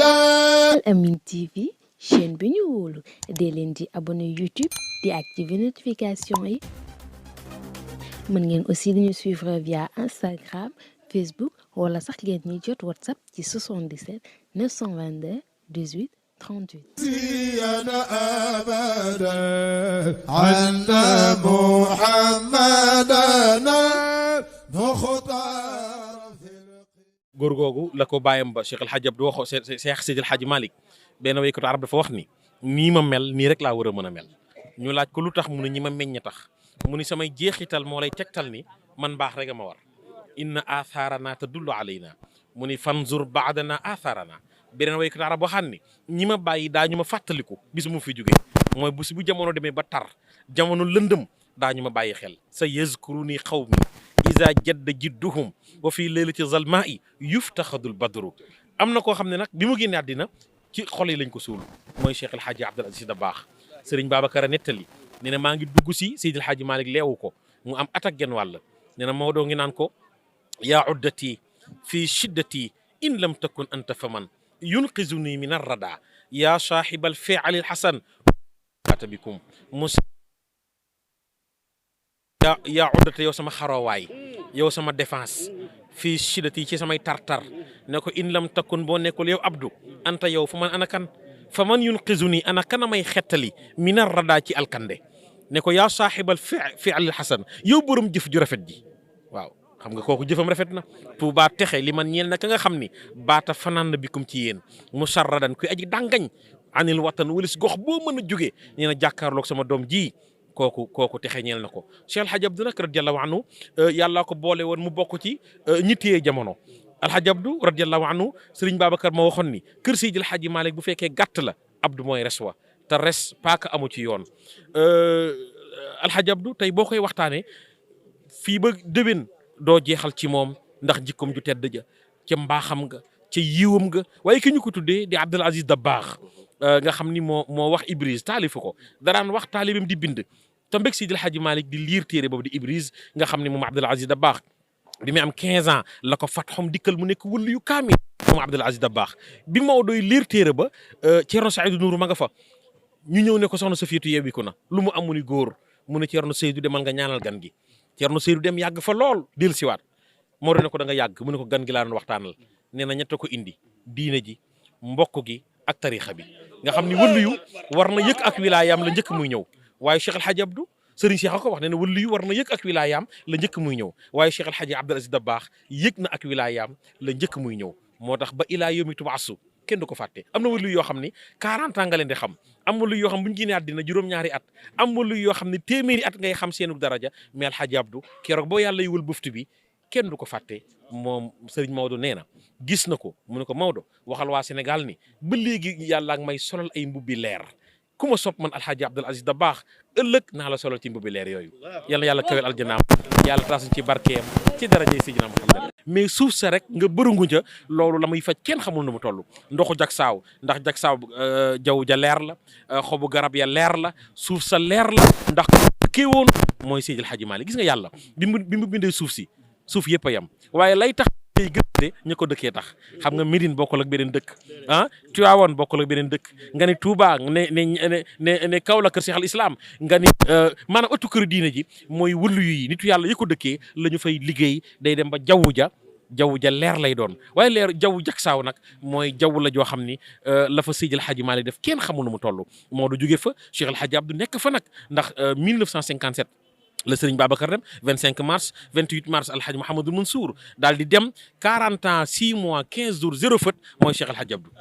Al Amine TV chaîne bi ñu wóolu dee leen di abonné YouTube di activer notification yi mën ngeen aussi di ñu suivre via Instagram Facebook wala sax ngeen ñuy jot WhatsApp ci 77 922 18 38. góor googu la ko bàyyam ba Cheikh El Hadj Abdou waxoo Cheikh Seydi El Hadji Malick benn waykatu arab dafa wax ni nii ma mel nii rek laa war a mën a mel ñu laaj ko lu tax mu ne ñi ma meññ tax mu ni samay jeexital moo lay tegtal ni man baax rek a ma war inna athaarana tadullu alayna mu ni fanzur baadana athaarana beneen waykatu arab waxaan ni ñi ma bàyyi daañu ma fàttaliku bis mu fi jógee mooy bu jamono demee ba tar jamono lëndëm daañu ma bàyyi xel sa yazkuruni xawmi iza jadda jidduhum wa fii leylati zalmaai yuftaxadul badru am na koo xam ne nag bi mu génne àddina ci xol yi lañ ko suul mooy Cheikh El Hadji Abdoul Aziz Dabakh Serigne Babacar a nettali nee na maa ngi dugg si Seydi El Hadji Malick leewu ko mu am at ak genn wàll nee na Maodo ngi naan ko yaa uddati fii shiddati in lam takun anta faman yunqizuni min arrada yaa saaxibal fi'ali alxasan bikum yaa uddate yow sama xaroowaay yow sama défense fii shiddati ci samay tartar ne ko in lam takun boo nekkul yow Abdou anta yow fa man ana kan fa man yunqizuni ana kana may xettali minar rada ci alkande ne ko yaa saaxibal fi'al hasan yow borom jëf ju rafet ji waaw xam nga kooku jëfam rafet na Tuubaa texe li man ñeel na ka nga xam ni baata fanaan na bikum ci yéen musarradan kuy aji dàngañ anil watan walis gox boo mën a jógee nee na jàkkaarloog sama doom ji kooku texe ñeel na ko Cheikh El Hadj Abdou nag radiyallahu anhu yàlla ko boole woon mu bokk ci ñi téye jamono El Hadj Abdou radiyallahu anhu Serigne Babacar ma waxoon ni kër Seydi El Hadji Malick bu fekkee gàtt la Abdou mooy res wa te res paaka amu ci yoon El Hadj Abdou tey boo koy waxtaanee fii ba déwén doo jeexal ci moom ndax jikkoom ju tedd ja ca mbaaxam nga ca yiwam nga waaye ki ñu ko tuddee di Abdoul Aziz Dabakh nga xam ni moo wax Ibris taalifu ko daraan wax taalibam di bind te mbég Seydi El Hadji Malick di liir téere boobu di Ibris nga xam ni moom Abdoul Aziz Dabakh bi mu am 15 ans la ko fatxom dikkal mu nekk wëllu yu kaamil moom Abdoul Aziz Dabakh bi Maodo liir téere ba Thierno Saïdou Nourou ma nga fa ñu ñëw ne ko soxna Safiyatu yeewiku na lu mu amuni góor mu ne Thierno Seydou demal nga ñaanal gan gi Thierno Seydou dem yàgg fa lool del siwaat Maodo ne ko da nga yàgg mu ne ko gan gi laa doon waxtaanal nee na ñett ko indi diine ji mbokk gi ak tarixa bi nga xam ni wëllu yu war na yëg ak wilaayam la njëkk muy ñëw waaye Cheikh El Hadji Abdou Serigne Cheikh a ko wax ne wëllu yu war na yëg ak wilaayam la njëkk muy ñëw waaye Cheikh El Hadji Abdoul Aziz Dabakh yëg na ak wilaayam la njëkk muy ñëw moo tax ba ilaa yawmi tub'asu kenn du ko fàtte am na wëllu yoo xam ni 40 ans nga leen di xam am wëllu yoo xam bu ñu génnee àddina juróom-ñaari at am wëllu yoo xam ne téeméeri at ngay xam seenu daraja mais El Hadji Abdou keroog boo yàlla yiwal buftu bi kenn du ko fàtte moom Serigne Maodo nee na gis na ko mu ne ko Maodo waxal waa Sénégal ni ba léegi yàlla ak may solal ay mbubbi leer ku ma sopp man El Hadji Abdoul Aziz Dabakh ëllëg naa la solal ci mbubbi leer yooyu yàlla kawel aljanaam yàlla taasuñ ci barkeem ci darajay Seydina Muhammad mais suuf sa rek nga bërëngu ca loolu la muy faj kenn xamul nu mu toll ndoxu jagsaaw ndax jagsaaw jaww ja leer la xobu garab ya leer la suuf sa leer la ndax kii woon mooy Seydi El Hadji Malick gis nga yàlla bi mu bindee suuf si suuf yëpp a yam waaye lay tax tey gënte ñu ko dëkkee tax xam nga Médine bokkul ak beneen dëkk Tivaouane bokkul ak beneen dëkk nga ni Touba ne Kaolack kër Cheikh al Islam nga ni maanaam ëttu kër diine ji mooy wëllu yi nitu yàlla yi ko dëkkee la ñu fay liggéey day dem ba jaww ja leer lay doon waaye leer jaww jagsaaw nag mooy jaww la joo xam ni la fa Seydi El Hadji Malick def kenn xamul nu mu toll moo du jóge fa Cheikh El Hadji Abdou nekk fa nag ndax 1957 le Serigne Babacar dem 25 mars 28 mars El Hadji Mouhamadou Mansour daal di dem 40 ans 6 mois 15 jours 0 fët mooy Cheikh El Hadji Abdou